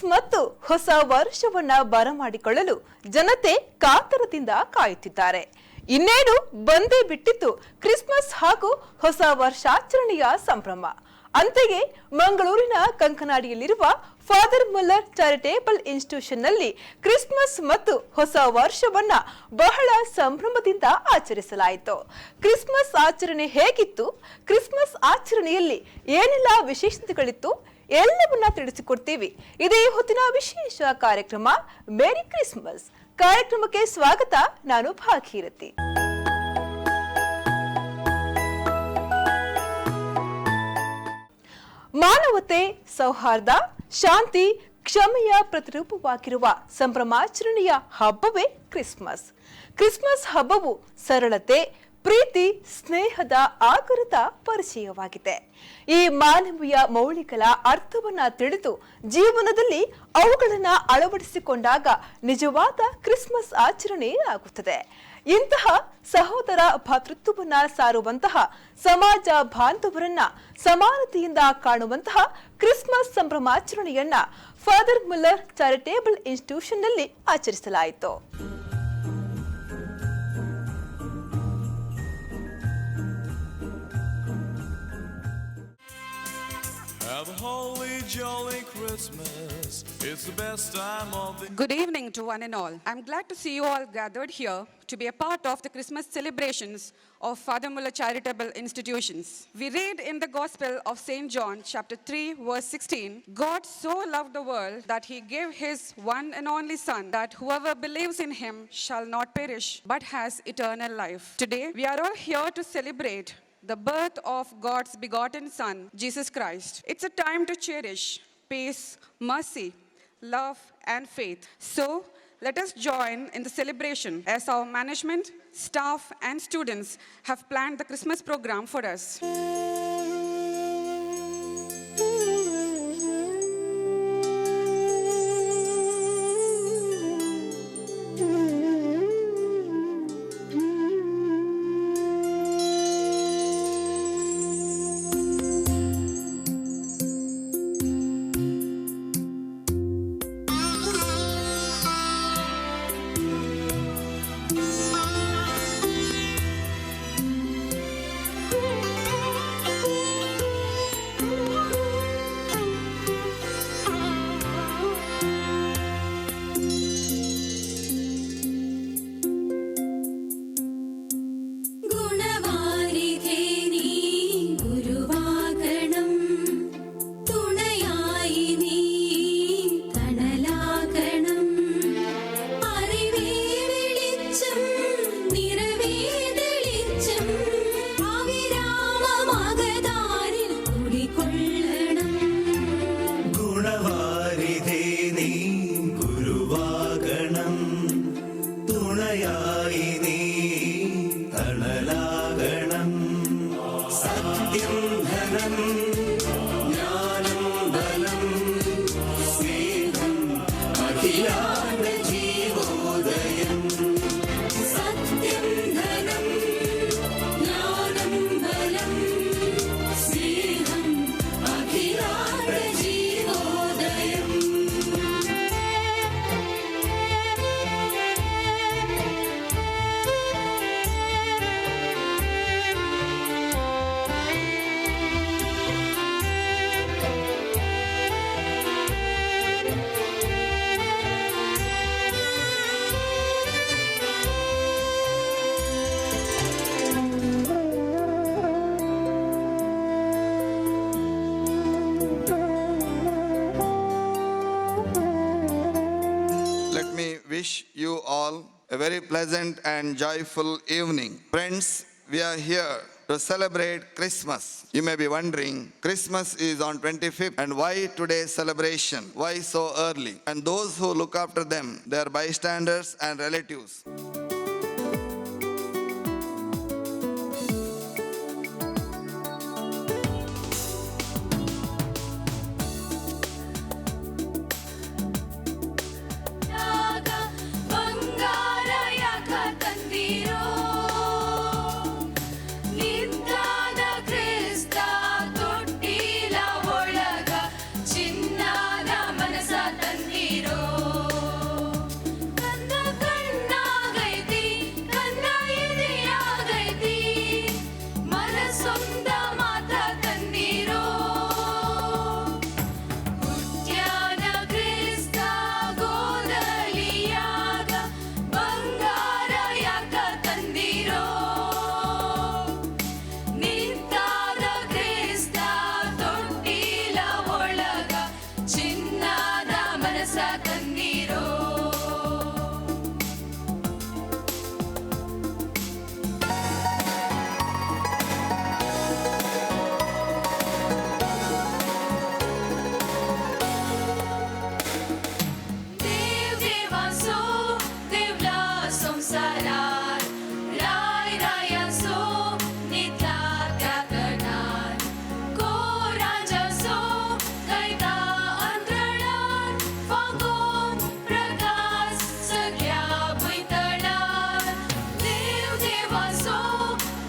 ಮತ್ತು ಹೊಸ ವರ್ಷವನ್ನ ಬರಮಾಡಿಕೊಳ್ಳಲು ಜನತೆ ಕಾತರದಿಂದ ಕಾಯುತ್ತಿದ್ದಾರೆ. ಇನ್ನೇನು ಬಂದೇ ಬಿಟ್ಟಿತ್ತು ಕ್ರಿಸ್ಮಸ್ ಹಾಗೂ ಹೊಸ ವರ್ಷಾಚರಣೆಯ ಸಂಭ್ರಮ. ಅಂತೆಯೇ ಮಂಗಳೂರಿನ ಕಂಕನಾಡಿಯಲ್ಲಿರುವ ಫಾದರ್ ಮುಲ್ಲರ್ ಚಾರಿಟೇಬಲ್ ಇನ್ಸ್ಟಿಟ್ಯೂಷನ್ನಲ್ಲಿ ಕ್ರಿಸ್ಮಸ್ ಮತ್ತು ಹೊಸ ವರ್ಷವನ್ನ ಬಹಳ ಸಂಭ್ರಮದಿಂದ ಆಚರಿಸಲಾಯಿತು. ಕ್ರಿಸ್ಮಸ್ ಆಚರಣೆ ಹೇಗಿತ್ತು, ಕ್ರಿಸ್ಮಸ್ ಆಚರಣೆಯಲ್ಲಿ ಏನೆಲ್ಲ ವಿಶೇಷತೆಗಳಿತ್ತು, ಎಲ್ಲವನ್ನ ತಿಳಿಸಿಕೊಡ್ತೀವಿ. ಇದೇ ಹೊತ್ತಿನ ವಿಶೇಷ ಕಾರ್ಯಕ್ರಮ ಮೇರಿ ಕ್ರಿಸ್ಮಸ್. ಕಾರ್ಯಕ್ರಮಕ್ಕೆ ಸ್ವಾಗತ. ನಾನು ಭಾಗೀರಥಿ. ಮಾನವತೆ, ಸೌಹಾರ್ದ, ಶಾಂತಿ, ಕ್ಷಮೆಯ ಪ್ರತಿರೂಪವಾಗಿರುವ ಸಂಭ್ರಮಾಚರಣೆಯ ಹಬ್ಬವೇ ಕ್ರಿಸ್ಮಸ್. ಕ್ರಿಸ್ಮಸ್ ಹಬ್ಬವು ಸರಳತೆ, ಪ್ರೀತಿ, ಸ್ನೇಹದ ಆಗರದ ಪರಿಚಯವಾಗಿದೆ. ಈ ಮಾನವೀಯ ಮೌಲ್ಯಗಳ ಅರ್ಥವನ್ನ ತಿಳಿದು ಜೀವನದಲ್ಲಿ ಅವುಗಳನ್ನ ಅಳವಡಿಸಿಕೊಂಡಾಗ ನಿಜವಾದ ಕ್ರಿಸ್ಮಸ್ ಆಚರಣೆ ಆಗುತ್ತದೆ. ಇಂತಹ ಸಹೋದರ ಭ್ರಾತೃತ್ವವನ್ನ ಸಾರುವಂತಹ, ಸಮಾಜ ಬಾಂಧವರನ್ನ ಸಮಾನತೆಯಿಂದ ಕಾಣುವಂತಹ ಕ್ರಿಸ್ಮಸ್ ಸಂಭ್ರಮಾಚರಣೆಯನ್ನ ಫಾದರ್ ಮುಲ್ಲರ್ ಚಾರಿಟೇಬಲ್ ಇನ್ಸ್ಟಿಟ್ಯೂಷನ್ನಲ್ಲಿ ಆಚರಿಸಲಾಯಿತು. Have a holly jolly Christmas. It's the best time of the Good evening to one and all. I'm glad to see you all gathered here to be a part of the Christmas celebrations of Father Muller Charitable Institutions. We read in the Gospel of St. John, chapter 3, verse 16, "God so loved the world that he gave his one and only Son, that whoever believes in him shall not perish, but has eternal life." Today, we are all here to celebrate the birth of God's begotten Son, Jesus Christ. It's a time to cherish peace, mercy, love, and faith. So, let us join in the celebration as our management, staff, and students have planned the Christmas program for us. ഗുണവാരിധേ നീ ഗുരുവാകണം, തുണയായി നീ തണലാകണം. അറിവേ വെളിച്ചം, നിറവേ തെളിച്ചം, അവിരാമമകതാരിൽ കുടികൊള്ളണം. ഗുണവാരിധേ നീ ഗുരുവാകണം, തുണയായി നീ തണലാകണം. സത്യം ധനം, ജ്ഞാനം ബലം, സ്നേഹം അഖിലാണ്ട ജീവോദയം. സത്യം ധനം, ജ്ഞാനം ബലം, സ്നേഹം അഖിലാണ്ട ജീവോദയം. Let me wish you all a very pleasant and joyful evening. Friends, we are here to celebrate Christmas. You may be wondering, Christmas is on 25th, and why today's celebration? Why so early? And those who look after them, their bystanders and relatives. ಆಗ ಬಂಗಾರ ಯಾಕ ತಂದಿರೋ, ನಿಂತಾದ ಕ್ರಿಸ್ತ ತೊಟ್ಟಿಲ ಒಳಗ ಚಿನ್ನದ ಮನಸ. ಸೊಂದ ಮಾತ ತಂದಿರೋ. ಉದ್ಯಾನ ಕ್ರಿಸ್ತ ಗೋದಲಿಯಾಗ ಬಂಗಾರ ಯಾಕ ತಂದಿರೋ? ನಿಂತಾದ ಕ್ರಿಸ್ತ ತೊಟ್ಟಿಲ ಒಳಗ ಚಿನ್ನದ ಮನಸ ತಂದಿರೋ. देव देवासो देवला संसारार, राय रायासो नितला त्या तणार, को राजासो गायता अंतरणार, फागोन प्रकाश सगळ्या भुंयतणार. देव देवासो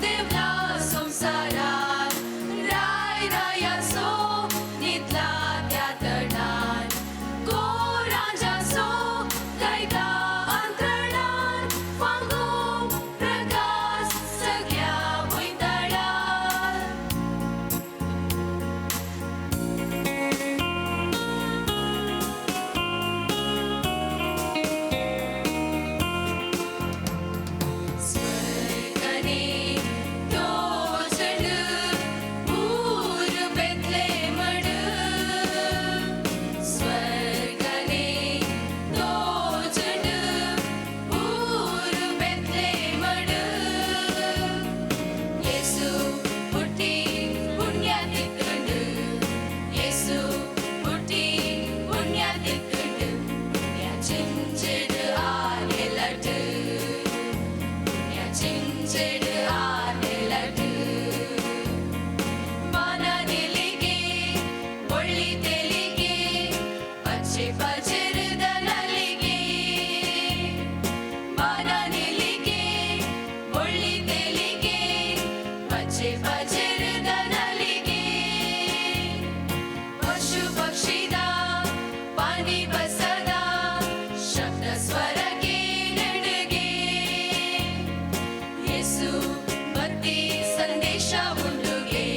देवला संसारार, राय रायासो नितला त्या तणार, को राजासो गायता अंतरणार, फागोन प्रकाश सगळ्या भुंयतणार. स्वर्गने तोजड ऊर बेथलेमड, स्वर्गने तोजड ऊर बेथलेमड, येसु पुट्टी पुण्य तिक्कंड, येसु पुट्टी पुण्य तिक्कंड, पुण्य चिंचड आनेलट, ಚಿಂಚೆಡು ಆನೆಲಟು. ಮನನಿಲಿಗೆ ಒಳ್ಳಿ ತೆಲಿಗೆ ಪಚ್ಚೆ ಪಜರದ ನಲಿಗೆ, ಮನನಿಲಿಗೆ ಒಳ್ಳಿ ತೆಲಿಗೆ ಪಚ್ಚೆ ಪಜರದ ನಲಿಗೆ, ಪಶು ಪಕ್ಷಿದ ಪಾನಿ ಬಸದ ಶಬ್ದ ಸ್ವರಕ್ಕೆ ನಡುಗೆ, ಯೇಸು ಬತ್ತಿ ಸಂದೇಶ ಉಂಡುಗೆ,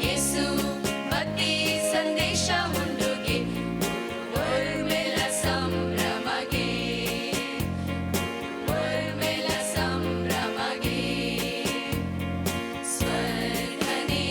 ಯೇಸು ಬತ್ತಿ ಸಂದೇಶ ಉಂಡುಗೆ, ಮೇಲ ಸಂಭ್ರಮಗೆ, ಮೇಲ ಸಂಭ್ರಮಗೆ. ಸ್ವರ್ಗನೇ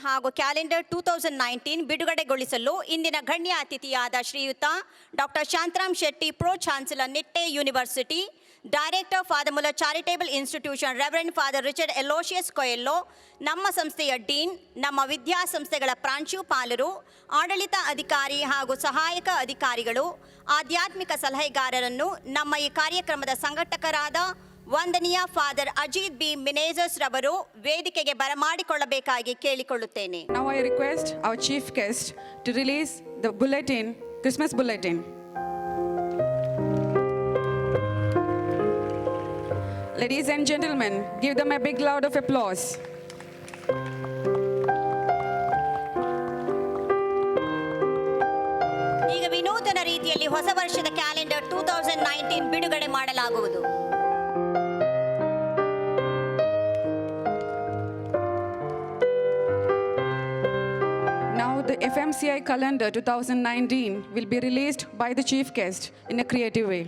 ಹಾಗೂ ಕ್ಯಾಲೆಂಡರ್ 2019 ಬಿಡುಗಡೆಗೊಳಿಸಲು ಇಂದಿನ ಗಣ್ಯ ಅತಿಥಿಯಾದ ಶ್ರೀಯುತ Doctor Shantaram Shetty, Pro Chancellor, Nitte University, Director, Father Muller Charitable Institution, Reverend Father Richard Aloysius Coelho, ನಮ್ಮ ಸಂಸ್ಥೆಯ ಡೀನ್, ನಮ್ಮ ವಿದ್ಯಾಸಂಸ್ಥೆಗಳ ಪ್ರಾಂಶುಪಾಲರು, ಆಡಳಿತ ಅಧಿಕಾರಿ ಹಾಗೂ ಸಹಾಯಕ ಅಧಿಕಾರಿಗಳು, ಆಧ್ಯಾತ್ಮಿಕ ಸಲಹೆಗಾರರನ್ನು ನಮ್ಮ ಈ ಕಾರ್ಯಕ್ರಮದ ಸಂಘಟಕರಾದ ವಂದನೀಯ ಫಾದರ್ ಅಜಿತ್ ಬಿ ಮಿನೇಜಸ್ ರವರು ವೇದಿಕೆಗೆ ಬರಮಾಡಿಕೊಳ್ಳಬೇಕಾಗಿ ಕೇಳಿಕೊಳ್ಳುತ್ತೇನೆ. Now I request our chief guest to release the bulletin, Christmas bulletin. Ladies and gentlemen, give them a big loud of applause. ಈಗ ವಿನೂತನ ರೀತಿಯಲ್ಲಿ ಹೊಸ ವರ್ಷದ ಕ್ಯಾಲೆಂಡರ್ 2019 ಬಿಡುಗಡೆ ಮಾಡಲಾಗುವುದು. Now the FMCI calendar 2019 will be released by the chief guest in a creative way.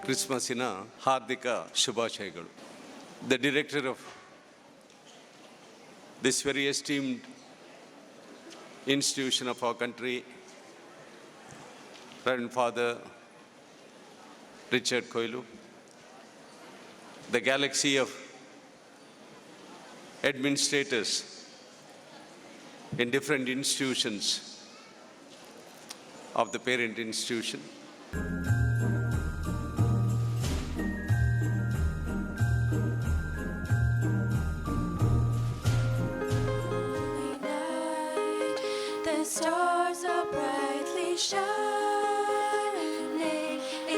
ಕ್ರಿಸ್ಮಸ್ಸಿನ ಹಾರ್ದಿಕ ಶುಭಾಶಯಗಳು. The director of this very esteemed institution of our country, Reverend Father Richard Coelho, the galaxy of administrators in different institutions of the parent institution, Night, the stars are brightly shining.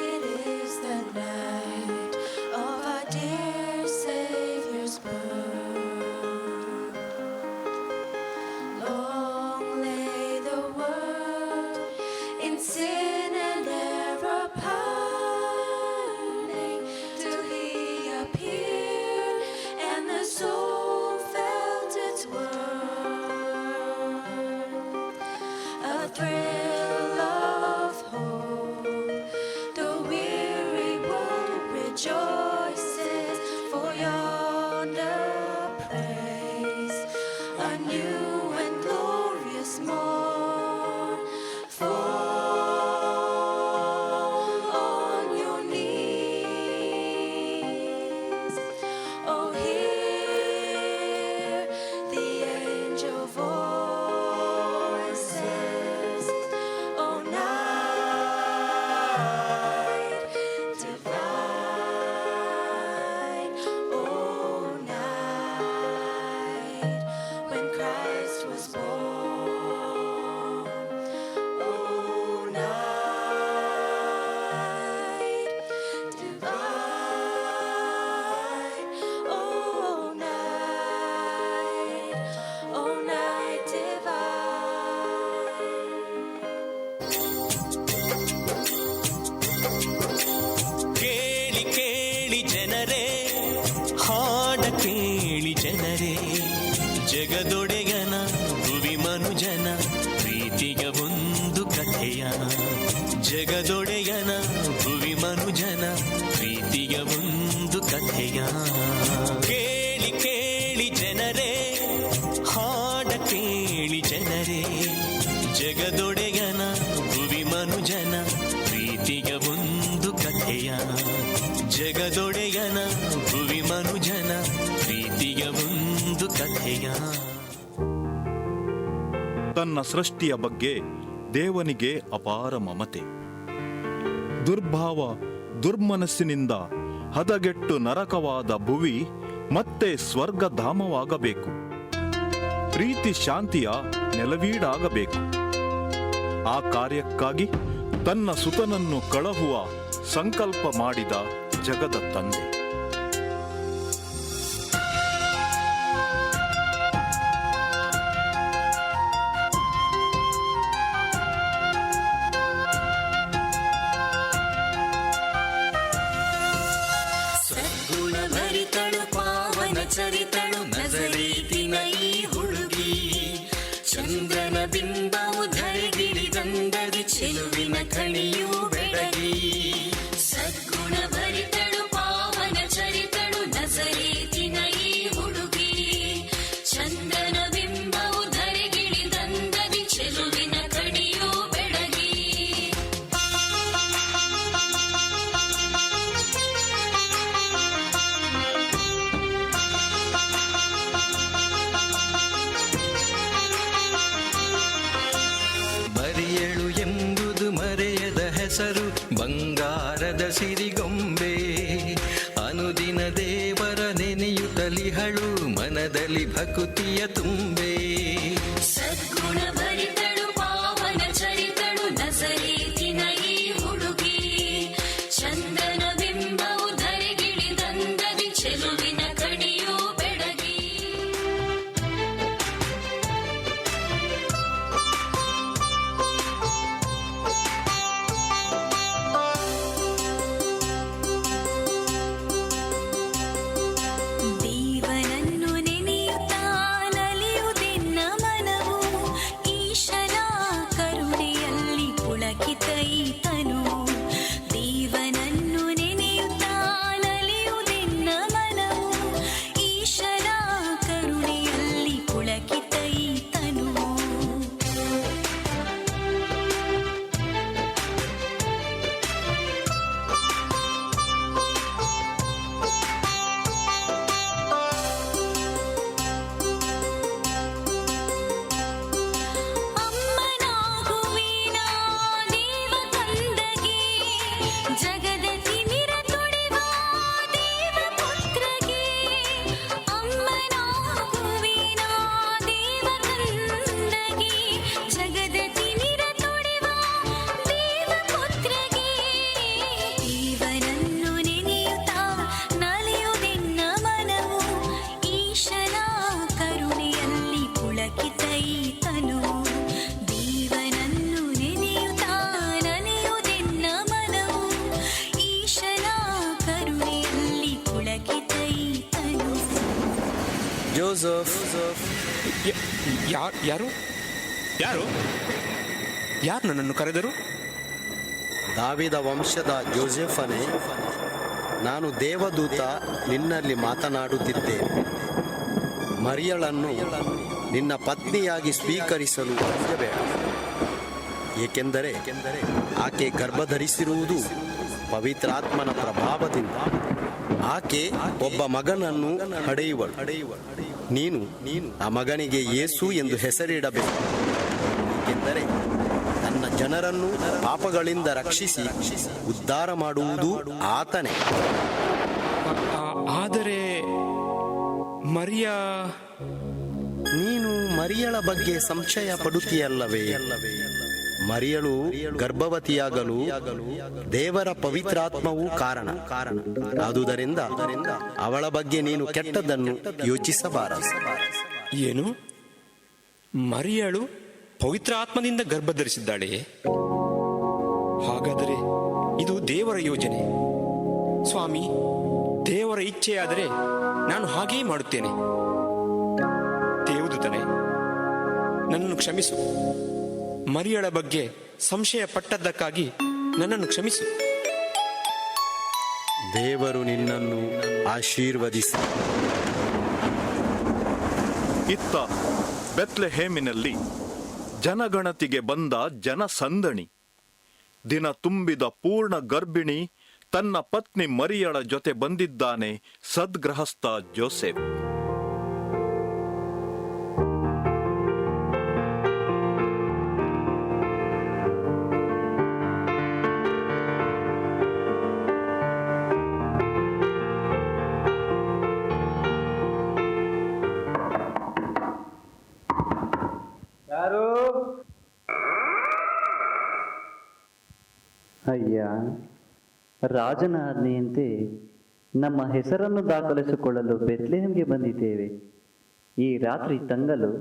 It is the night of our dear Savior's birth. Long lay the world in sin and error pining, till He appeared and the soul felt its worth. A thrill of hope, the weary world rejoices, for yonder prays a new and glorious morn. Fall on your knees. Oh, hear the angel voices. Oh, night divine. Oh, night when Christ was born. Oh, night divine. Oh, night, oh, night divine. ಕೇಳಿ ಕೇಳಿ ಜನರೇ, ಹಾಡ ಕೇಳಿ ಜನರೇ, ಜಗದೊಡೆಯನ ಭುವಿ ಮನುಜನ ಪ್ರೀತಿಯ ಒಂದು ಕಥೆಯ, ಜಗದೊಡೆಯನ ಭುವಿ ಮನುಜನ ಪ್ರೀತಿಯ ಒಂದು ಕಥೆಯ. ಕೇಳಿ ಕೇಳಿ ಜನರೇ, ಹಾಡ ಕೇಳಿ ಜನರೇ, ಜಗದೊಡೆಯನ ಭುವಿ ಮನುಜನ ಪ್ರೀತಿಯ ಒಂದು ಕಥೆಯ, ಜಗದೊಡೆಯನ ಭುವಿ ಮನುಜನ ಪ್ರೀತಿಯ ಒಂದು ಕಥೆಯ. ತನ್ನ ಸೃಷ್ಟಿಯ ಬಗ್ಗೆ ದೇವನಿಗೆ ಅಪಾರ ಮಮತೆ. ದುರ್ಭಾವ ದುರ್ಮನಸ್ಸಿನಿಂದ ಹದಗೆಟ್ಟು ನರಕವಾದ ಭುವಿ ಮತ್ತೆ ಸ್ವರ್ಗಧಾಮವಾಗಬೇಕು, ಪ್ರೀತಿ ಶಾಂತಿಯ ನೆಲವೀಡಾಗಬೇಕು. ಆ ಕಾರ್ಯಕ್ಕಾಗಿ ತನ್ನ ಸುತನನ್ನು ಕಳುಹುವ ಸಂಕಲ್ಪ ಮಾಡಿದ ಜಗದ ತಂದೆ. ಸದ್ಗುಣ ಭರಿತಳು, ಪಾವನ ಚರಿತಳು, ನಜರೇತಿನ ಈ ಹುಡುಗಿ. ಚಂದ್ರನ ಬಿಂಬವು ಧರೆಗಿಳಿದಂದದಿ, ಚೆಲುವಿನ ಕಣಿಯೂ ಬೆಡಗಿ. ಸದ್ಗುಣ ಹೆಸರು ಬಂಗಾರದ ಸಿರಿಗೊಂಬೆ. ಅನುದಿನ ದೇವರ ನೆನೆಯುತ್ತಲಿಹಳು ಮನದಲ್ಲಿ ಭಕುತಿಯ ತುಂಬೆ. ಸದ್ಗುಣ ಭರಿತಳು ಪಾವನ ಚರಿತಳು ನಜರೇತಿನ ಈ ಹುಡುಗಿ. ಚಂದನ ಬಿಂಬವು ಧರೆಗಿಳಿದಂದದಿ ಚೆಲುವಿನ ಕಣಿಯೂ ಬೆಡಗಿ. ದೇವನನ್ನು ನೆನೆಯುತ್ತಾ ನಲಿಯುವುದೆನ್ನ ಮನವು, ಈಶನ ಕರುಣೆಯಲ್ಲಿ ಪುಳಕಿತ ಈ ತನು. ದೇವನನ್ನು ನೆನೆಯುತ್ತಾ ನಲಿಯುವುದೆನ್ನ ಮನವು, ಈಶನ ಕರುಣೆಯಲ್ಲಿ ಪುಳಕಿತ ಈ ತನು. ಅಮ್ಮನಾಗುವಿನ ದೇವ ಕಂದಗೆ, ಜಗದ ತಿಮಿರ ತೊಡೆವ ದೇವ ಪುತ್ರಗೆ. ಅಮ್ಮನಾಗುವಿನ ದೇವ ಕಂದಗೆ, ಜಗದ ತಿಮಿರ ತೊಡೆವ ದೇವ ಪುತ್ರಗೆ. ದೇವನನ್ನು ನೆನೆಯುತ್ತಾ ನಲಿಯುವುದೆನ್ನ ಮನವು, ಈಶನ ಕರುಣೆಯಲ್ಲಿ ಪುಳಕಿತ ಈ ತನು. ದೇವನನ್ನು ನೆನೆಯುತ್ತಾ ನಲಿಯುವುದೆನ್ನ ಮನವು, ಈಶನ ಕರುಣೆಯಲ್ಲಿ ಪುಳಕಿತ ಈ ತನು. ಜೋಸಫ್. ಯಾರು ಯಾರು ಯಾರು ನನ್ನನ್ನು ಕರೆದರು? ದಾವಿದ ವಂಶದ ಜೋಸೆಫನೇ, ನಾನು ದೇವದೂತ ನಿನ್ನಲ್ಲಿ ಮಾತನಾಡುತ್ತಿದ್ದೇನೆ. ಮರಿಯಳನ್ನು ನಿನ್ನ ಪತ್ನಿಯಾಗಿ ಸ್ವೀಕರಿಸಲು ಅಂಜಬೇಡ. ಏಕೆಂದರೆ ಆಕೆ ಗರ್ಭಧರಿಸಿರುವುದು ಪವಿತ್ರಾತ್ಮನ ಪ್ರಭಾವದಿಂದ. ಆಕೆ ಒಬ್ಬ ಮಗನನ್ನು ಹಡೆಯುವಳು. ನೀನು ಆ ಮಗನಿಗೆ ಯೇಸು ಎಂದು ಹೆಸರಿಡಬೇಕು. ಏಕೆಂದರೆ ತನ್ನ ಜನರನ್ನು ಪಾಪಗಳಿಂದ ರಕ್ಷಿಸಿ ಉದ್ಧಾರ ಮಾಡುವುದು ಆತನೇ. ಆದರೆ ಮರಿಯಾ? ನೀನು ಮರಿಯಳ ಬಗ್ಗೆ ಸಂಶಯ ಪಡುತ್ತೀಯಲ್ಲವೇ? ಮರಿಯಳು ಗರ್ಭವತಿಯಾಗಲು ದೇವರ ಪವಿತ್ರಾತ್ಮವೂ ಕಾರಣ. ಆದುದರಿಂದ ಅವಳ ಬಗ್ಗೆ ನೀನು ಕೆಟ್ಟದ್ದನ್ನು ಯೋಚಿಸಬಾರದು. ಏನು, ಮರಿಯಳು ಪವಿತ್ರ ಆತ್ಮದಿಂದ ಗರ್ಭಧರಿಸಿದ್ದಾಳೆಯೇ? ಹಾಗಾದರೆ ಇದು ದೇವರ ಯೋಜನೆ. ಸ್ವಾಮಿ, ದೇವರ ಇಚ್ಛೆಯಾದರೆ ನಾನು ಹಾಗೆಯೇ ಮಾಡುತ್ತೇನೆ. ದೇವದೂತನೇ, ನನ್ನನ್ನು ಕ್ಷಮಿಸು. ಮರಿಯಳ ಬಗ್ಗೆ ಸಂಶಯ ಪಟ್ಟದ್ದಕ್ಕಾಗಿ ನನ್ನನ್ನು ಕ್ಷಮಿಸು. ದೇವರು ನಿನ್ನನ್ನು ಆಶೀರ್ವದಿಸಿ. ಇತ್ತ ಬೆತ್ಲೆಹೇಮಿನಲ್ಲಿ ಜನಗಣತಿಗೆ ಬಂದ ಜನಸಂದಣಿ. ದಿನ ತುಂಬಿದ ಪೂರ್ಣ ಗರ್ಭಿಣಿ ತನ್ನ ಪತ್ನಿ ಮರಿಯಳ ಜೊತೆ ಬಂದಿದ್ದಾನೆ ಸದ್ಗೃಹಸ್ಥ ಜೋಸೆಫ್. ಯಾರು? ಅಯ್ಯ, ರಾಜನ ಆಜ್ಞೆಯಂತೆ ನಮ್ಮ ಹೆಸರನ್ನು ದಾಖಲಿಸಿಕೊಳ್ಳಲು ಬೆತ್ಲೆಹೆಮ್ಗೆ ಬಂದಿದ್ದೇವೆ. ಈ ರಾತ್ರಿ ತಂಗಲು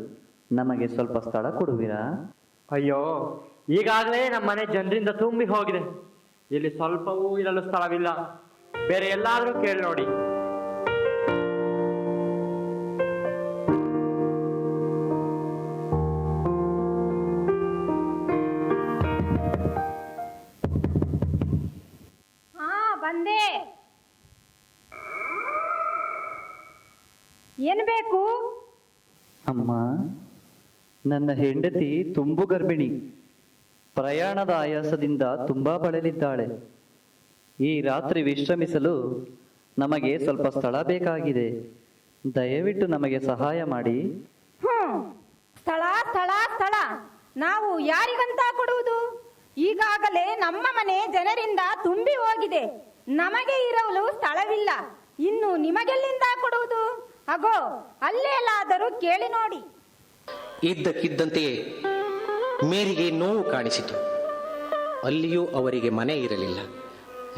ನಮಗೆ ಸ್ವಲ್ಪ ಸ್ಥಳ ಕೊಡುವಿರಾ? ಅಯ್ಯೋ, ಈಗಾಗಲೇ ನಮ್ಮ ಮನೆ ಜನರಿಂದ ತುಂಬಿ ಹೋಗಿದೆ. ಇಲ್ಲಿ ಸ್ವಲ್ಪವೂ ಇರಲು ಸ್ಥಳವಿಲ್ಲ. ಬೇರೆ ಎಲ್ಲಾದರೂ ಕೇಳಿ ನೋಡಿ. ಹಾ, ಬಂದೆ. ಏನ್ ಬೇಕು? ಅಮ್ಮ, ನನ್ನ ಹೆಂಡತಿ ತುಂಬು ಗರ್ಭಿಣಿ. ಪ್ರಯಾಣದ ಆಯಾಸದಿಂದ ತುಂಬಾ ಬಳಲಿದ್ದಾಳೆ. ಈ ರಾತ್ರಿ ವಿಶ್ರಮಿಸಲು ನಮಗೆ ಸ್ವಲ್ಪ ಸ್ಥಳ ಬೇಕಾಗಿದೆ. ದಯವಿಟ್ಟು ನಮಗೆ ಸಹಾಯ ಮಾಡಿ. ಹ್ಮ್, ಸ್ಥಳ, ಸ್ಥಳ, ಸ್ಥಳ. ನಾವು ಯಾರಿಗಂತ ಕೊಡುವುದು? ಈಗಾಗಲೇ ಈಗಾಗಲೇ ನಮ್ಮ ಮನೆ ಜನರಿಂದ ತುಂಬಿ ಹೋಗಿದೆ. ನಮಗೆ ಇರಲು ಸ್ಥಳವಿಲ್ಲ, ಇನ್ನು ನಿಮಗೆಲ್ಲಿಂದ ಕೊಡುವುದು? ಅಗೋ, ಅಲ್ಲೆಲ್ಲಾದರೂ ಕೇಳಿ ನೋಡಿ. ಇದ್ದಕ್ಕಿದ್ದಂತೆಯೇ ಮೇರಿಗೆ ನೋವು ಕಾಣಿಸಿತು. ಅಲ್ಲಿಯೂ ಅವರಿಗೆ ಮನೆ ಇರಲಿಲ್ಲ.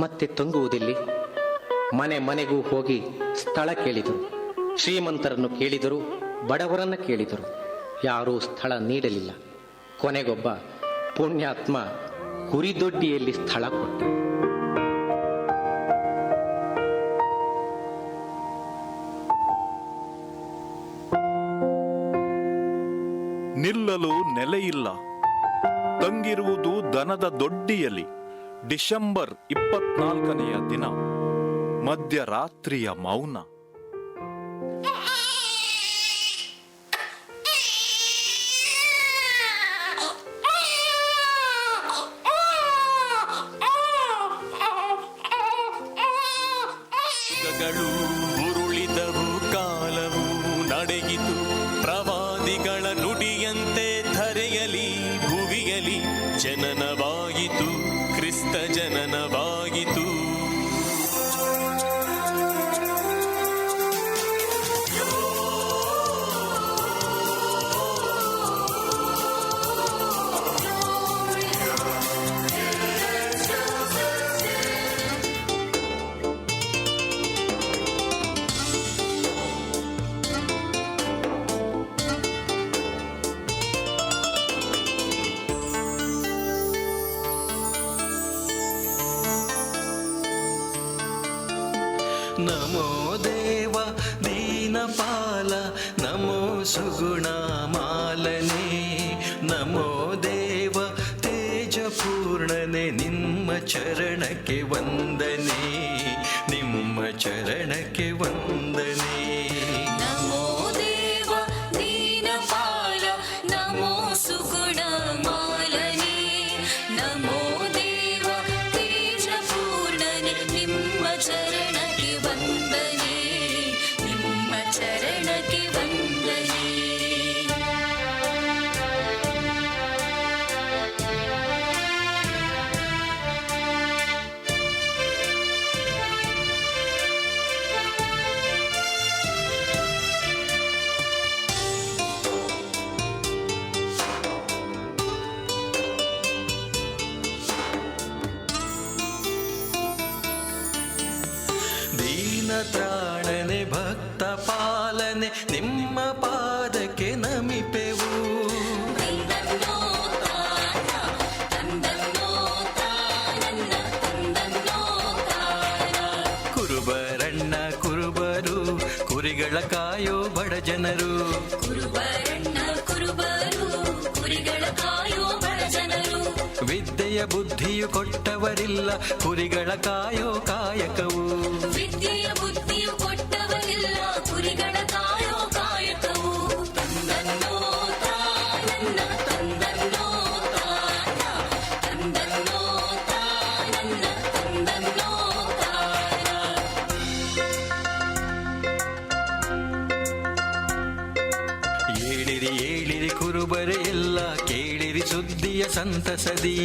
ಮತ್ತೆ ತಂಗುವುದಿಲ್ಲಿ? ಮನೆ ಮನೆಗೂ ಹೋಗಿ ಸ್ಥಳ ಕೇಳಿದರು. ಶ್ರೀಮಂತರನ್ನು ಕೇಳಿದರು, ಬಡವರನ್ನು ಕೇಳಿದರು. ಯಾರೂ ಸ್ಥಳ ನೀಡಲಿಲ್ಲ. ಕೊನೆಗೊಬ್ಬ ಪುಣ್ಯಾತ್ಮ ಕುರಿದೊಡ್ಡಿಯಲ್ಲಿ ಸ್ಥಳ ಕೊಟ್ಟ. ನಿಲ್ಲಲು ನೆಲೆಯಿಲ್ಲ, ತಂಗಿರುವುದು ದನದ ದೊಡ್ಡಿಯಲ್ಲಿ. ಡಿಸೆಂಬರ್ 24ನೆಯ ದಿನ, ಮಧ್ಯರಾತ್ರಿಯ ಮೌನ. ಯುಗಗಳು ಉರುಳಿದವು, ಕಾಲವು ನಡೆಯಿತು. ಪ್ರವಾದಿಗಳ ನುಡಿಯಂತೆ ಧರೆಯಲಿ ಭುವಿಯಲಿ ಜನನವಾಯಿತು, ಕ್ರಿಸ್ತ ಜನನವಾಯಿತು. ನಮೋ ದೇವ ದೀನಪಾಲ, ನಮೋ ಸುಗುಣ ಮಾಲನೆ, ನಮೋ ದೇವ ತೇಜಪೂರ್ಣನೆ, ನಿಮ್ಮ ಚರಣಕ್ಕೆ ವಂದನೆ, ನಿಮ್ಮ ಚರಣಕ್ಕೆ ವಂದನೆ. ನಮೋ ದೇವ ದೀನಪಾಲ, ನಮೋ ಸುಗುಣ ಮಾಲನೆ, ನಮೋ ದೇವ ತೇಜಪೂರ್ಣನೆ, ನಿಮ್ಮ ಚರಣಕ್ಕೆ ವಂದನೆ, ನಿಮ್ಮ ಚರಣಕ್ಕೆ ವಂದನೆ. ದೀನತ್ರಾಣನೆ ಭಕ್ತ ಪಾಲನೆ, ನಿಮ್ಮ ಪಾದಕ್ಕೆ ನಮಿಪೆವು. ಕುರುಬರಣ್ಣ ಕುರುಬರು, ಕುರಿಗಳ ಕಾಯೋ ಬಡ ಜನರು. ಕುರುಬರಣ್ಣ ಕುರುಬರು, ಕುರಿಗಳ ಕಾಯೋ ಬಡ ಜನರು. ವಿದ್ಯೆಯ ಬುದ್ಧಿಯು ಕೊಟ್ಟವರಿಲ್ಲ, ಕುರಿಗಳ ಕಾಯೋ ಕಾಯಕವು. ವಿದ್ಯೆಯ ಬುದ್ಧಿಯು ಕೊಟ್ಟವರಿಲ್ಲ, ಕುರಿಗಳ ಕಾಯೋ ಕಾಯಕವು. ತಂದನ್ನೋ ತಾನನ್ನ, ತಂದನ್ನೋ ತಾನ, ತಂದನ್ನೋ ತಾನನ್ನ, ತಂದನ್ನೋ ತಾನ. ಏಳಿರಿ ಏಳಿರಿ ಕುರುಬರೇ ಎಲ್ಲ, ಕೇಳಿರಿ ಸುದ್ದಿಯ ಸಂತಸದಿ.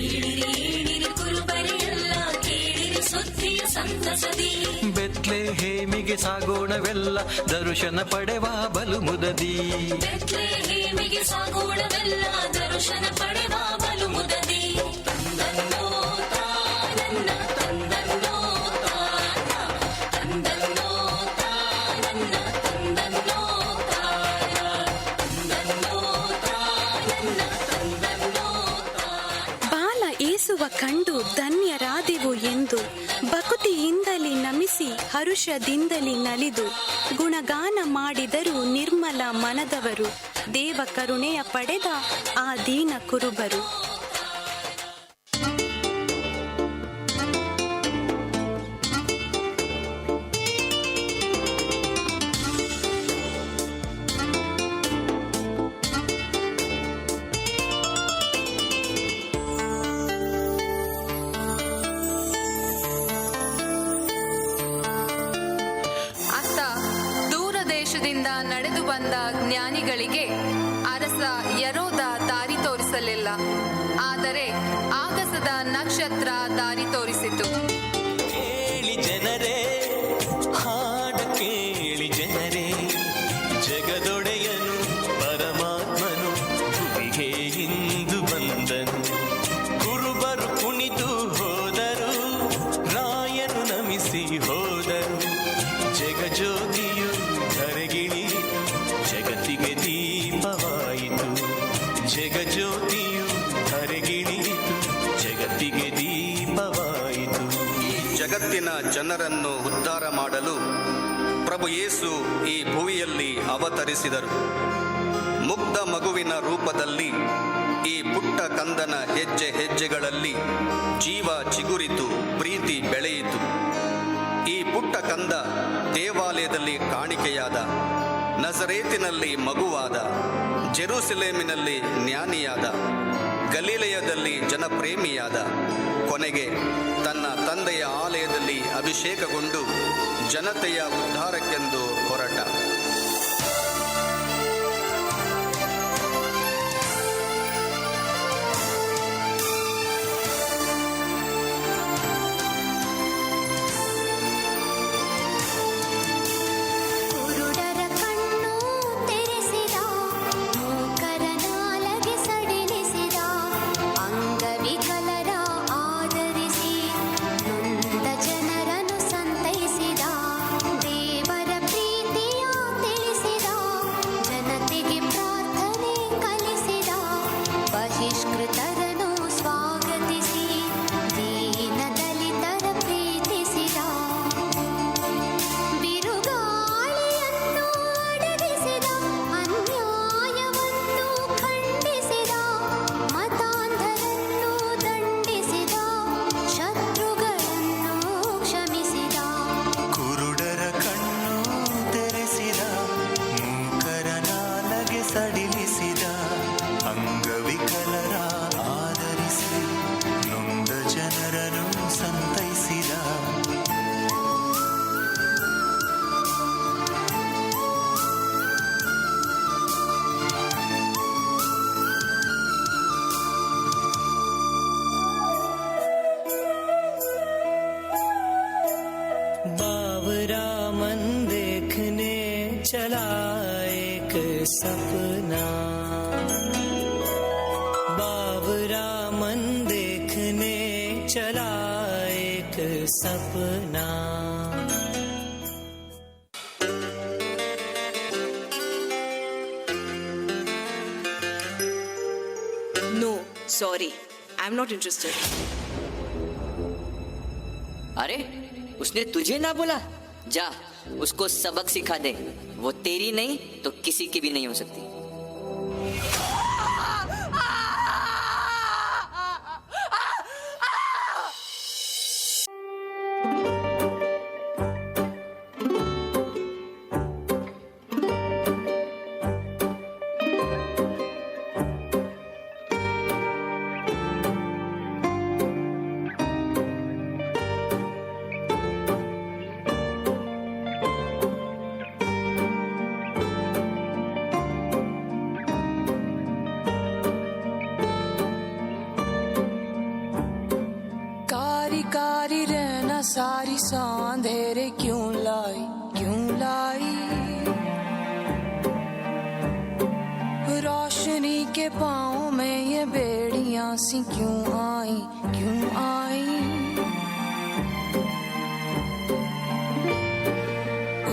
ಏಳಿರಿ ಏಳಿರಿ ಕುರುಬರೆಲ್ಲ, ಕೇಳಿರಿ ಸುದ್ದಿಯ ಸಂತಸದಿ. ಬೆತ್ಲೆ ಹೇಮಿಗೆ ಸಾಗೋಣವೆಲ್ಲ, ದರ್ಶನ ಪಡೆವ ಬಲು ಮುದದಿ. ಬೆತ್ಲೆಹೇಮಿಗೆ ಸಾಗೋಣವೆಲ್ಲ, ದರ್ಶನ ಪಡೆವ ಬಲು ಮುದದಿ. ತಂದನ್ನೋ ತಾನನ್ನ, ತಂದನ್ನೋ ತಾನ, ತಂದನ್ನೋ ತಾನನ್ನ, ತಂದನ್ನೋ ತಾನ, ತಂದನ್ನೋ ತಾನನ್ನ, ತಂದನ್ನೋ ಬಾಲ ಏಸುವ ಕಂಡು ಧನ್ಯರಾದೆವು ಎಂದು ಭಕುತಿಯಿಂದಲೇ ನಮಿಸಿ ಹರುಷದಿಂದಲೇ ನಲಿದು ಗುಣಗಾನ ಮಾಡಿದರು ನಿರ್ಮಲ ಮನದವರು, ದೇವ ಕರುಣೆಯ ಪಡೆದ ಆ ದೀನ ಕುರುಬರು. ಅತ್ತ ದೂರ ದೇಶದಿಂದ ನಡೆದು ಬಂದ ಜ್ಞಾನಿಗಳಿಗೆ ಅರಸ ಯರೋದ ದಾರಿ ತೋರಿಸಲಿಲ್ಲ. ಆದರೆ ಆಗಸದ ನಕ್ಷತ್ರ ದಾರಿ ತೋರಿಸಿತು. ಕೇಳಿ ಜನರೇ, ಹಾಡ ಕೇಳಿ ಜನರೇ, ಜಗದೊಡೆಯನು ಪರಮಾತ್ಮನು ಭುವಿಗೆ ಇಂದು ಬಂದನು. ಕುರುಬರು ಕುಣಿತು ಹೋದರು, ರಾಯನು ನಮಿಸಿ ಹೋದರು. ಜಗಜ್ಯೋತಿಯು ಧರೆಗಿಳಿಯಿತು, ಜಗತ್ತಿಗೆ ದೀಪವಾಯಿತು. ಜಗಜ್ಯೋತಿಯು ಧರೆಗಿಳಿಯಿತು, ಜಗತ್ತಿಗೆ ದೀಪವಾಯಿತು. ಈ ಜಗತ್ತಿನ ಜನರನ್ನು ಉದ್ಧಾರ ಮಾಡಲು ಪ್ರಭು ಯೇಸು ಈ ಭುವಿಯಲ್ಲಿ ಅವತರಿಸಿದರು. ಮುಗ್ಧ ಮಗುವಿನ ರೂಪದಲ್ಲಿ ಈ ಪುಟ್ಟ ಕಂದನ ಹೆಜ್ಜೆ ಹೆಜ್ಜೆಗಳಲ್ಲಿ ಜೀವ ಚಿಗುರಿತು, ಪ್ರೀತಿ ಬೆಳೆಯಿತು. ಈ ಪುಟ್ಟ ಕಂದ ದೇವಾಲಯದಲ್ಲಿ ಕಾಣಿಕೆಯಾದ, ನಜರೇತಿನಲ್ಲಿ ಮಗುವಾದ, ಜೆರೂಸಲೇಮಿನಲ್ಲಿ ಜ್ಞಾನಿಯಾದ, ಗಲೀಲೆಯದಲ್ಲಿ ಜನಪ್ರೇಮಿಯಾದ, ಕೊನೆಗೆ ತನ್ನ ತಂದೆಯ ಆಲಯದಲ್ಲಿ ಅಭಿಷೇಕಗೊಂಡು ಜನತೆಯ ಉದ್ಧಾರಕ್ಕೆಂದು ಹೊರಟ. ಕುರುಡರ ಕಣ್ಣು ತೆರೆಸಿದ, ಮೂಕರ ನಾಲಗೆ ಸಡಿಲಿಸಿದ, ಅಂಗವಿಕಲರ ಆದರಿಸಿ ನೊಂದ ಜನರನ್ನು ಸಂತೈಸಿದ, ದೇವರ ಪ್ರೀತಿಯ ತಿಳಿಸಿದ, ಜನತೆಗೆ ಪ್ರಾರ್ಥನೆ ಕಲಿಸಿದ, ಬಹಿಷ್ಕೃತರನ್ನು ಸ್ವಾಗತಿಸಿ ದೀನ ದಲಿತರ ಪ್ರೀತಿಸಿದ, ಬಿರುಗಾಳಿಯನ್ನು ಅಡಗಿಸಿದ, ಅನ್ಯಾಯವನ್ನು ಖಂಡಿಸಿದ, ಮತಾಂಧರನ್ನು ದಂಡಿಸಿದ, ಶತ್ರುಗಳನ್ನು ಕ್ಷಮಿಸಿದ. ಕುರುಡರ ಕಣ್ಣು ತೆರೆಸಿದ, ಮೂಕರ ನಾಲಗೆ ಸಡಿಲಿಸಿದ, ಅಂಗವಿಕಲರ ಆದರಿಸಿ ನೊಂದ ಜನರನ್ನು ಸಂತೈಸಿದ. बावरा मन देखने चला एक सपना, बावरा मन देखने चला एक सपना। No, sorry, I am not interested. अरे, उसने तुझे ना बोला? जा, उसको सबक सिखा दे। वो तेरी नहीं तो किसी की भी नहीं हो सकती। कारी कारी रहना सारी सौ अंधेरे क्यों लाई, क्यों लाई? रोशनी के पाँव में ये बेड़ियां सी क्यों आई, क्यों आई?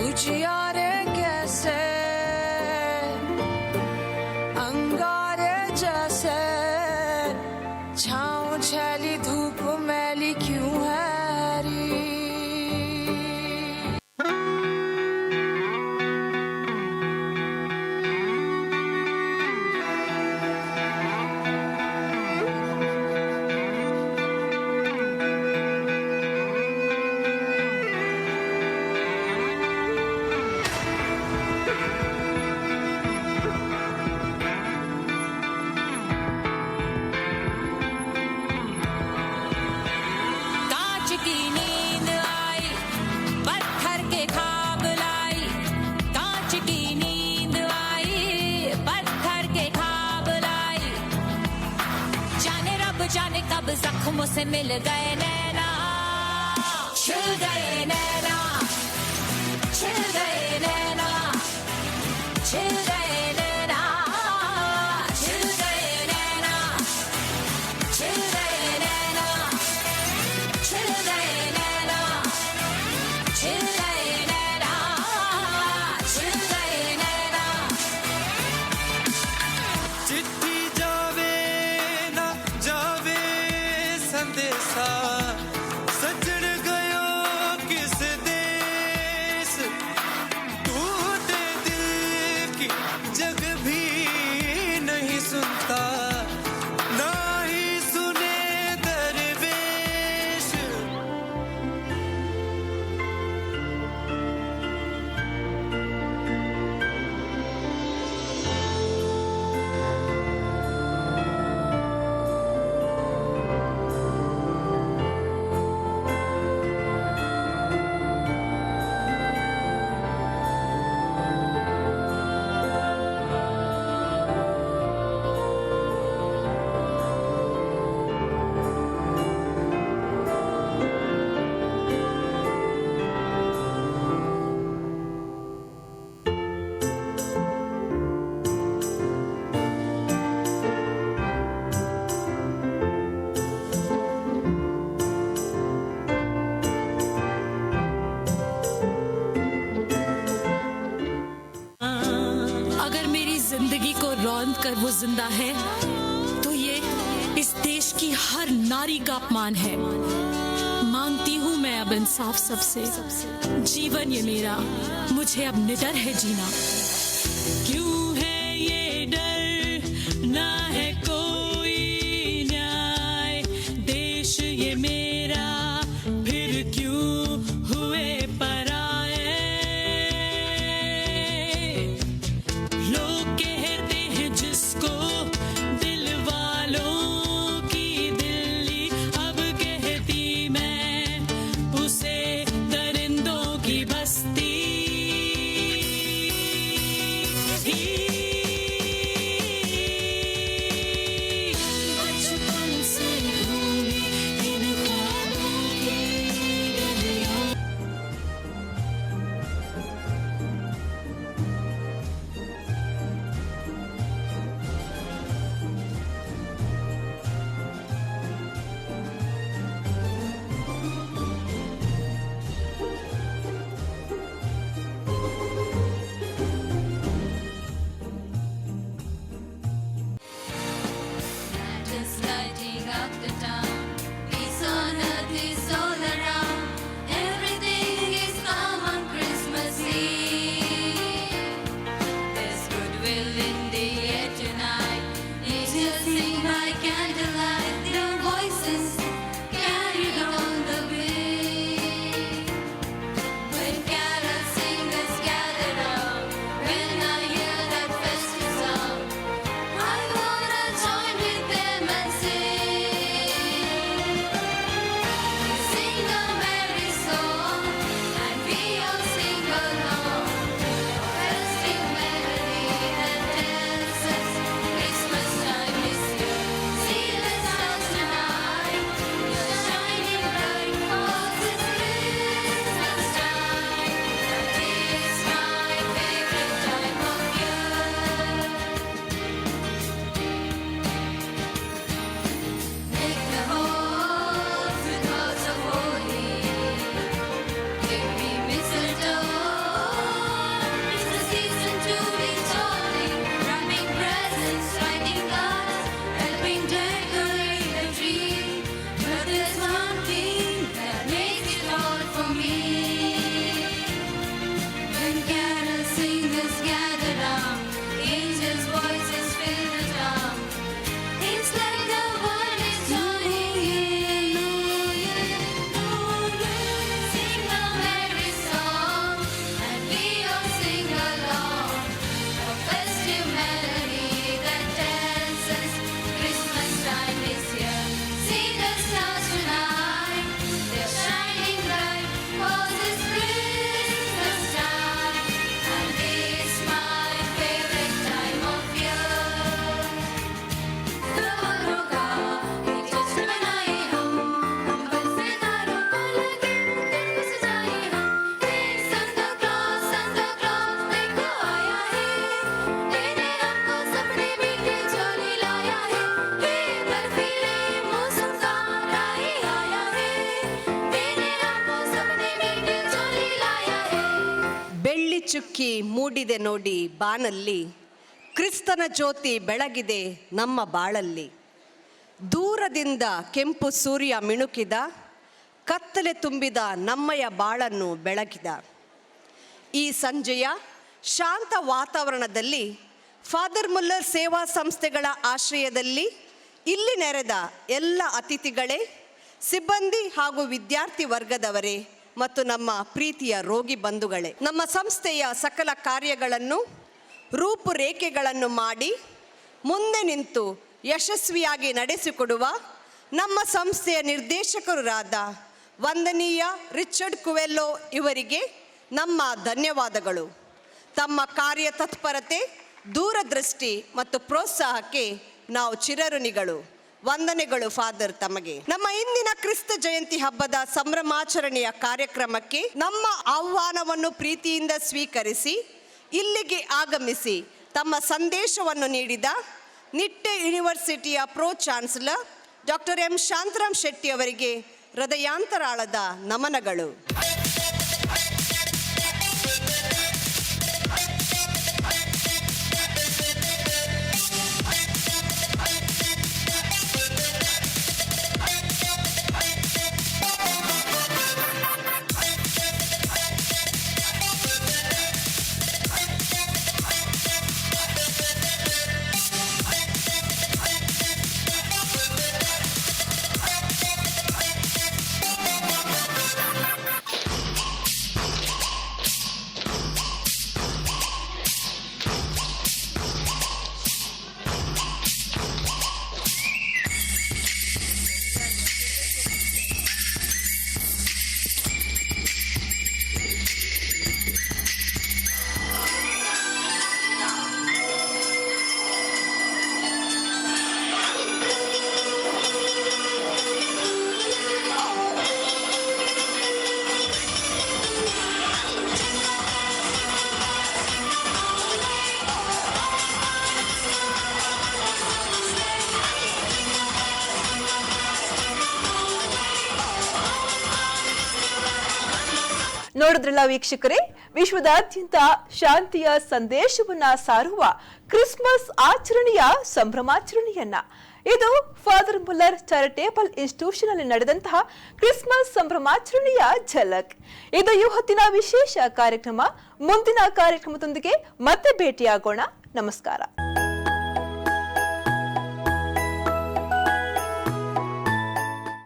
उजियारे कैसे अंगारे जैसे, छाँव छैली धूप मैली क्यों है री? अब जख्मों से मिल गए नैना, छिल गए नैना, छिल गए नैना, छिल गए नैना, छिल गए नैना, छिल गए नैना, छिल गए नैना, छिल गए नैना, छिल गए नैना। चिट्ठी जावे ना जावे संदेसा, सजन गयो किस देश, टूटे दिल की जग भी नहीं सुनता, ना ही सुने दरवेश। अगर मेरी जिंदगी को रौंद कर वो जिंदा है तो ये इस देश की हर नारी का अपमान है। मांगती हूँ मैं अब इंसाफ सबसे, जीवन ये मेरा, मुझे अब निडर है जीना। क्यों है ये डर, ना है कोई न्याय, देश ये मेरा फिर क्यों हुए पराए। लोग कहते हैं जिसको दिल वालों की दिल्ली, अब कहती मैं उसे दरिंदों की बस्ती। बचपन से घूमी इन ख्वाबों ಬೆಳ್ಳಿ ಚುಕ್ಕಿ ಮೂಡಿದೆ ನೋಡಿ ಬಾನಲ್ಲಿ, ಕ್ರಿಸ್ತನ ಜ್ಯೋತಿ ಬೆಳಗಿದೆ ನಮ್ಮ ಬಾಳಲ್ಲಿ. ದೂರದಿಂದ ಕೆಂಪು ಸೂರ್ಯ ಮಿಣುಕಿದ, ಕತ್ತಲೆ ತುಂಬಿದ ನಮ್ಮಯ ಬಾಳನ್ನು ಬೆಳಗಿದ. ಈ ಸಂಜೆಯ ಶಾಂತ ವಾತಾವರಣದಲ್ಲಿ ಫಾದರ್ ಮುಲ್ಲರ್ ಸೇವಾ ಸಂಸ್ಥೆಗಳ ಆಶ್ರಯದಲ್ಲಿ ಇಲ್ಲಿ ನೆರೆದ ಎಲ್ಲ ಅತಿಥಿಗಳೇ, ಸಿಬ್ಬಂದಿ ಹಾಗೂ ವಿದ್ಯಾರ್ಥಿ ವರ್ಗದವರೇ ಮತ್ತು ನಮ್ಮ ಪ್ರೀತಿಯ ರೋಗಿ ಬಂಧುಗಳೇ, ನಮ್ಮ ಸಂಸ್ಥೆಯ ಸಕಲ ಕಾರ್ಯಗಳನ್ನು ರೂಪುರೇಖೆಗಳನ್ನು ಮಾಡಿ ಮುಂದೆ ನಿಂತು ಯಶಸ್ವಿಯಾಗಿ ನಡೆಸಿಕೊಡುವ ನಮ್ಮ ಸಂಸ್ಥೆಯ ನಿರ್ದೇಶಕರಾದ ವಂದನೀಯ ರಿಚರ್ಡ್ ಕುವೆಲ್ಲೋ ಇವರಿಗೆ ನಮ್ಮ ಧನ್ಯವಾದಗಳು. ತಮ್ಮ ಕಾರ್ಯತತ್ಪರತೆ, ದೂರದೃಷ್ಟಿ ಮತ್ತು ಪ್ರೋತ್ಸಾಹಕ್ಕೆ ನಾವು ಚಿರಋಣಿಗಳು. ವಂದನೆಗಳು ಫಾದರ್ ತಮಗೆ. ನಮ್ಮ ಇಂದಿನ ಕ್ರಿಸ್ತ ಜಯಂತಿ ಹಬ್ಬದ ಸಂಭ್ರಮಾಚರಣೆಯ ಕಾರ್ಯಕ್ರಮಕ್ಕೆ ನಮ್ಮ ಆಹ್ವಾನವನ್ನು ಪ್ರೀತಿಯಿಂದ ಸ್ವೀಕರಿಸಿ ಇಲ್ಲಿಗೆ ಆಗಮಿಸಿ ತಮ್ಮ ಸಂದೇಶವನ್ನು ನೀಡಿದ Nitte ಯೂನಿವರ್ಸಿಟಿಯ pro chancellor doctor M Shantaram Shetty ಅವರಿಗೆ ಹೃದಯಾಂತರಾಳದ ನಮನಗಳು. ನೋಡಿದ್ರಲ್ಲ ವೀಕ್ಷಕರೇ, ವಿಶ್ವದಾದ್ಯಂತ ಶಾಂತಿಯ ಸಂದೇಶವನ್ನ ಸಾರುವ ಕ್ರಿಸ್ಮಸ್ ಆಚರಣೆಯ ಸಂಭ್ರಮಾಚರಣೆಯನ್ನ ಇದು ಫಾದರ್ ಮುಲ್ಲರ್ ಚಾರಿಟೇಬಲ್ ಇನ್ಸ್ಟಿಟ್ಯೂಷನ್ ಅಲ್ಲಿ ನಡೆದಂತಹ ಕ್ರಿಸ್ಮಸ್ ಸಂಭ್ರಮಾಚರಣೆಯ ಝಲಕ್. ಇದು ಈ ಹೊತ್ತಿನ ವಿಶೇಷ ಕಾರ್ಯಕ್ರಮ. ಮುಂದಿನ ಕಾರ್ಯಕ್ರಮದೊಂದಿಗೆ ಮತ್ತೆ ಭೇಟಿಯಾಗೋಣ. ನಮಸ್ಕಾರ.